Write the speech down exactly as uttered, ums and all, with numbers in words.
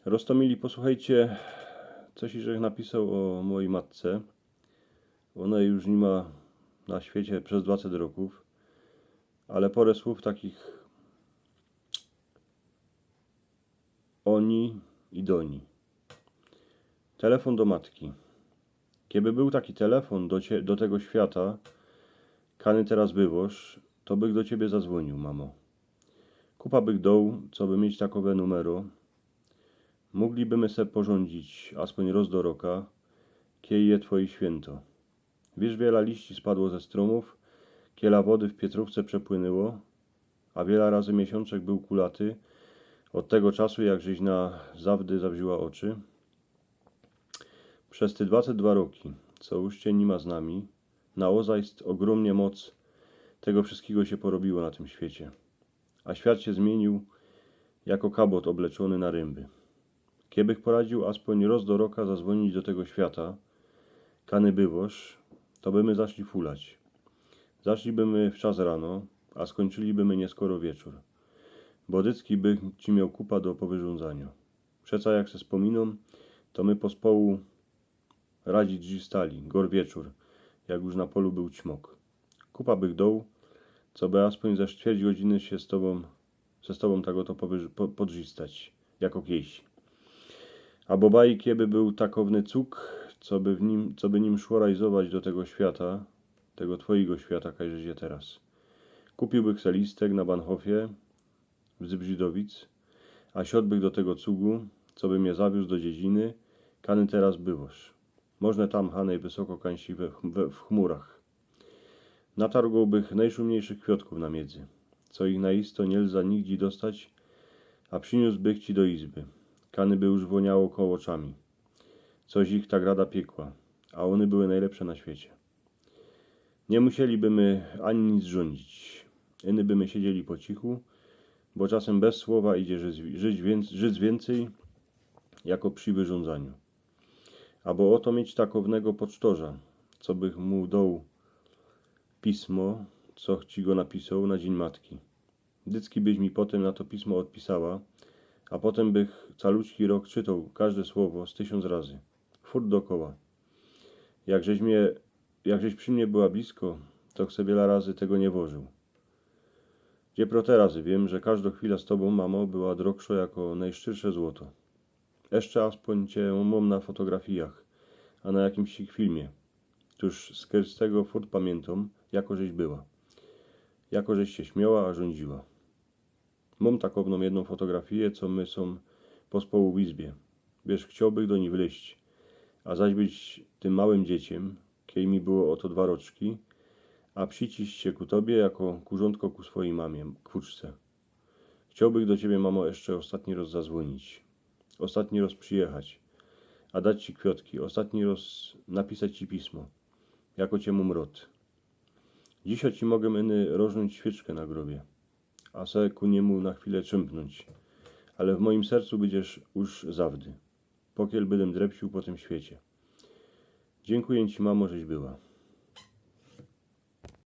Roztomili, posłuchejcie, coś żech napisoł ô mojij matce. Ônej już niy ma na świecie bez dwaset rokōw, ale pora słōw takich ô nij i do nij. Telefōn do matki. Kejby bōł taki telefōn do, cie, do tego świata, kany teroz bywosz, to bych do ciebie zazwōniōł, mamo. Kupa bych doł, coby mieć takowe numero. Mogliby my se porzōndzić aspōń roz do roka, kej je twoje świynto. Wiysz, wiela liści spadło ze strōmōw, kiela wody w Pietrōwce przepłynło, a wiela razy miesiōnczek bōł kulaty ôd tego czasu, jak żeś na zawdy zawrziła ôczy. Bez te dwaset dwa roki, co już cie niy ma z nami, na ôzajst ôgrōmnie moc tego wszyskigo sie porobiło na tym świecie. A świat sie zmiyniył jako kabot ôbleczōny na rymby. Kejbych poradziōł aspōń roz do roka zazwōnić do tego świata, kany bywosz, to by my zaszli fulać. Zaszliby my wczas rano, a skōńczyliby my niyskoro wieczōr. Bo dycki bych ci mioł kupa do powyrządzaniŏ. Przeca jak se spōminōm, to my pospołu razi drzistali, gor wieczōr, jak już na polu bōł ćmok. Kupa bych doł, coby aspōń ze sztwierć godziny sie z tobōm, ze z tobōm tak ôto powyż-, po-, podrzistać, jako kejś. Abo bajki, by bōł takowny cuk, coby w nim, coby nim szło rajzować do tego świata, tego twojigo świata, kajże żyje teroz. Kupiłbych se listek na Bahnhofie w Zybrzidowic, a siodłbych do tego cugu, coby mie zawiōz do dziedziny, kany teroz bywosz. Możne tam hanej wysoko kańsi we, we, w chmurach. Natargołbych nojszumniejszych kwiŏtkōw na miydzy, co ich na isto niy lza nigdzie dostać, a prziniōsłbych ci do izby, kany by już wōniało kołoczami. Coś ich tak rada piekła, a ône były nojlepsze na świecie. Niy musieliby my ani nic rządzić. Iny by my siedzieli po cichu, bo czasym bez słowa idzie żyć, żyć, wiync-, żyć wiyncyj jako przi wyrządzaniu. Abo ôto mieć takownego pocztorza, co bych mu doł pismo, co ci go napisoł na Dziyń Matki. Dycki byś mi potym na to pismo ôdpisała, a potym bych caluczki rok czytoł kożde słowo z tysiōnc razy. Furt dokoła. Jak żeś mie, jak żeś przi mie była blisko, to ch se wiela razy tego niy wożył. Dziepro te razy wiym, że kożdo chwila z tobōm, mamo, była drogszo jako nojszczyrsze złoto. Jeszcze aspōń cie mōm na fotografijach, a na jakimś filmie. Tōż z tego furt pamiyntam, jako żeś była. Jako żeś sie śmiała, a rządziła. Mōm takowną jednōm fotografijã, co my sōm pospołu w izbie. Wiysz, chciołbych do nij wlyźć, a zaś być tym małym dzieciym, kej mi było ôto dwa roczki, a prziciś sie ku tobie jako kurzątko ku swojij mamie, kłuczce. Chciołbych do ciebie, mamo, jeszcze ôstatni roz zazwōnić. Ôstatni roz przijechać, a dać ci kwiŏtki. Ôstatni roz napisać ci pismo. Jako cie mōm rŏd. Dzisiŏ ci mogã iny rożnōńć świyczkã na grobie, a se ku niymu na chwilã trzymknōńć. Ale w mojim sercu bydziesz już zawdy, pokiel bydym drepciōł po tym świecie. Dziynkuja ci, mamo, żeś była.